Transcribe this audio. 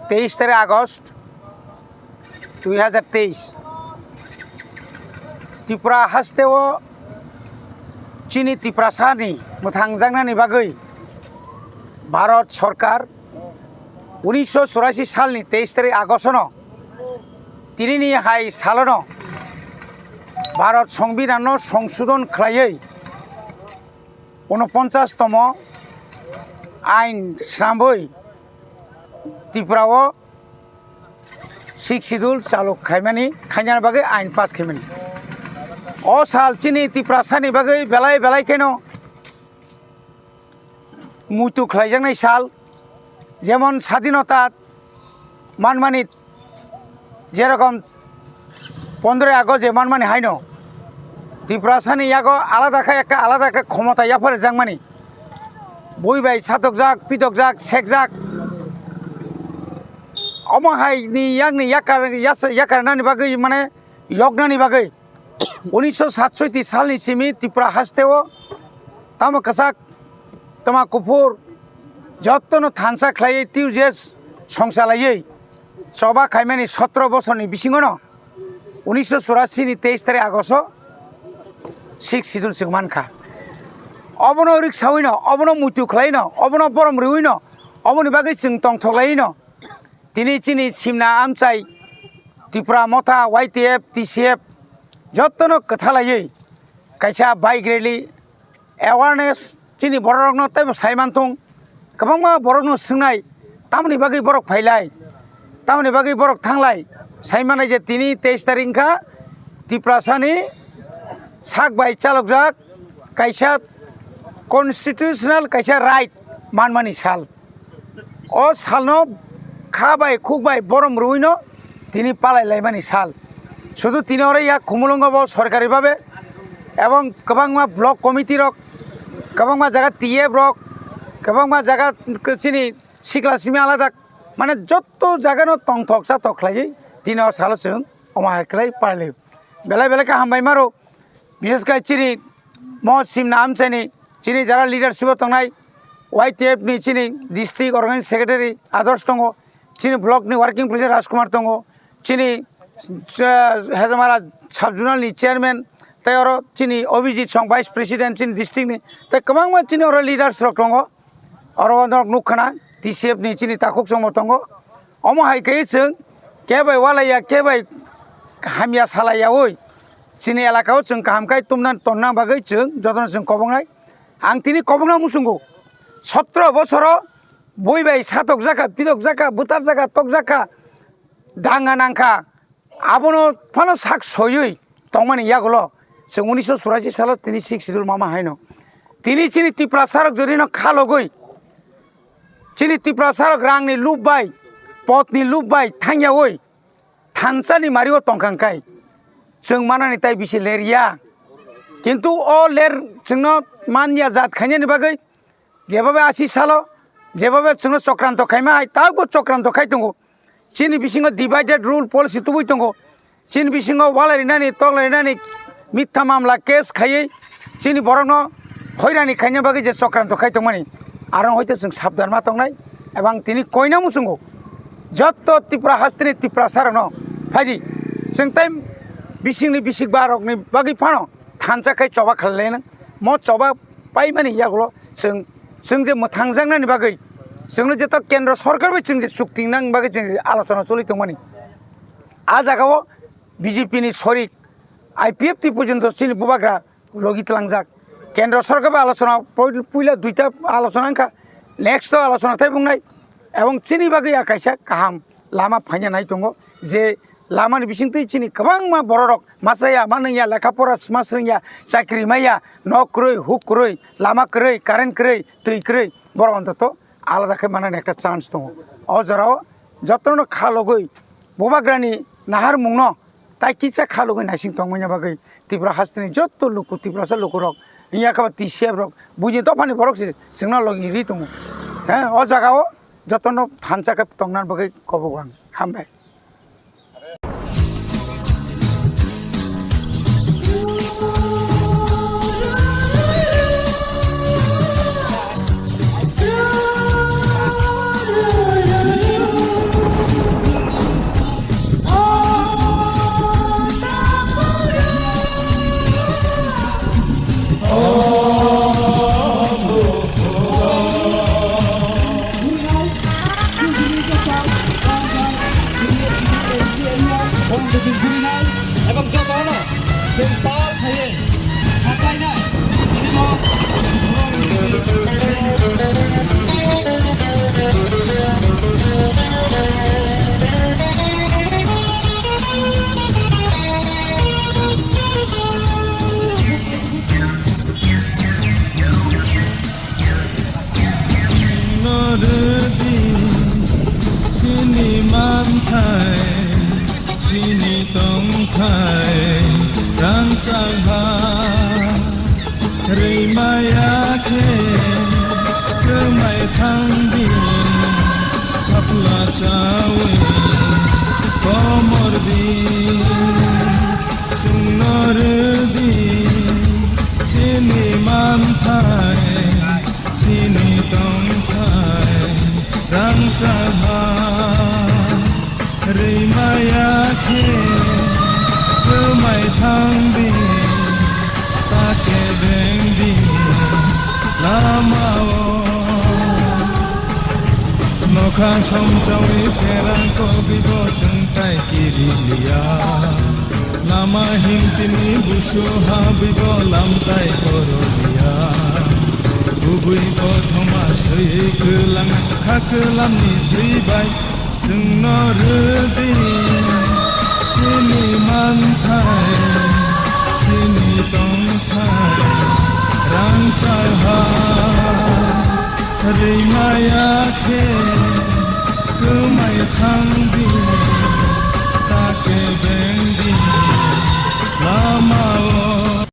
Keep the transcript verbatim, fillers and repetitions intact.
Teis tarik August dui hazar teis, Tripura hasteo chini Tiprasani mwthangjaknani bagwi Bharat Sorkar unisho churasi salni teis tarik August-no, tinini hai salono Bharat Songbidanno songsodon khlaiwi unoponchas tomo ain swnamwi Tripura-o Sixth Schedule chaluk khaimani, khainani bagwi ain pass khaimani. O sal chini Tiprasani bagwi belai belai kheno muitu khlaijaknai sal, jemon sadinota manmani, jerokom pondroi August je manmani haino Tiprasani yago alada khe ekta alada ekta khomota yapharjakmani, bui bai satokjak, pitokjak, sekjak, omo hai ni yakni yakar, yas-, yakarnani bagwi, mane yoknani bagwi unisho satsoiti salni simi Tripura hasteo tamo kwchak, tamo kuphur, jottono thansa khlaiwi twiwi je songchalaiwi choba khaimani sotro bosorni bisingono unisho churasi ni teis tarik August-o Sixth Schedule chwng mankha. Obono riksawino, obono muitu khlaino, obono borom rwino, oboni bagwi chwng tongthoklaino. Tini chini simna amchai Tipra Motha, Y T F, T C F jottono kwthalaiwi kaisa bike rally, awareness chini bororokno teibo sai manthung. Kwbangma borokno swngnai, tamoni bagwi borok phailai, tamoni bagwi borok thanglai, sai manai je tini teis tarik wngkha Tiprasani sak bai chalokjak kaisa constitutional kaisa right manmani sal. O salno kha bai khuk bai borom rwino tini palai laimani sal. Sudu tini oro yak Khumulwngo bo sorkari babe ebong kwbangma block committee rok, kwbangma jaga T F rok, kwbangma jaga chini sikla simi alada, mane jotto jagano tongthok chathok khlaiwi tini o salo chwng omo hai khlai palai laio. Belai belai khe hambai maro, bishes khe chini mo simna amchaini chini jara leadership o tongnai Y T F ni chini district organizing secretary others tongo, chini block ni working president Rajkumar tongo, chini, eh, Hejamara sub zonal ni chairman, tei oro chini Abhijit song vice president chini district ni, tei kwbangma chini oro leaders rok tongo, oro norok nukha na T C F ni chini takhuk chwngbo tongo. Omo hai khe chwng khe bai walaiya, khe bai hamya salaiyaui chini elaka o chwng kaham khai tumna tonna bagwi chwng jotono chwng koboknai. Ang tini kobokna muchungo, sotro bosoro bui bai satokjaka, pitokjaka, butarjaka, tokjaka, danga nangkha, abono phano sak soiwi tongmani yagulo chwng unisho churasi salo tini Sixth Schedule mama haino. Tini chini Tiprasarok jodino khalogwi, chini Tiprasarok rangni lub bai, potni lub bai thangyaui thansani mario tongkha hwnkhe chwng manani tai bisi lerya. Kintu o ler chwngno manya jat khainani bagwi jebobe asi salo, jebobe chwngno chokranto khaima hai, tabukbo chokranto khai tongo. Chini bisingo divided rule policy tubui tongo. Chini bisingo walai rinani, toklai rinani, mitha mamla case khaiwi chini borokno hoirani khaina bagwi je chokranto khai tongmani, aro hoite chwng sabdan ma tongnai. Ebang tini koina muchungo jotto Tripura hasteni Tiprasarokno phaidi, chwng tai bisingni bisikba rokni bagwi phano thansa khai choba khlailainang. Mo choba paimani yagulo chwng, chwng je mwthangjaknani bagwi chwngno jeto kendro sorkar bai chwng je chukti nang bagwi chwng je alochona choli tongmani. A jagao B J P ni sorik I P F T porjonto chini bubagra logi tlangjak. Kendro sorkar bai alochona poi-, puila duita alochona wngkha, next o alochona tei bungnai. Ebong chini bagwi a kaisa kaham lama phaina nai tongo, je lamani bisingtwi chini kwbangma bororok masa ya, manung ya, lekha pora ma swrwng ya, chakri maya, nok kwrwi, huk kwrwi, lama kwrwi, current kwrwi, twi kwrwi, borok ontoto alada khe manani ekta chance tongo. O jorao jotono kha logwi bubagrani naharmungno tai kisa kha logwi naising tongmani bagwi Tripura hasteni jotto luku, Tiprasa lukurok, wngya khe ba T C F rok, buini dophani borok se chwngno logi ri tongo. He, o jagao jotono thansa khe tongna bagwi kobogo ang. Hambai. Nordi chini manthai, chini tongthai, rangchak ha. Rwimaya khe kwmai thangdi, thapla chawi komordi. Chwngno rwdi chini manthai, chini tongthai, rangchak ha. Rwimaya khe kwmai thangdi, ta kebengdi lamao. Nokha somsawi pherang kogwi bo chwng tai kiri liya. Lama himtini busu habwi bo lamtai koro liya. Kubui kothoma swi kwlang kha kwlamni thwi bai. Chwngno rwdi chini manthai, chini tongthai, rangchak ha. Rwimaya khe kwmai thangdi,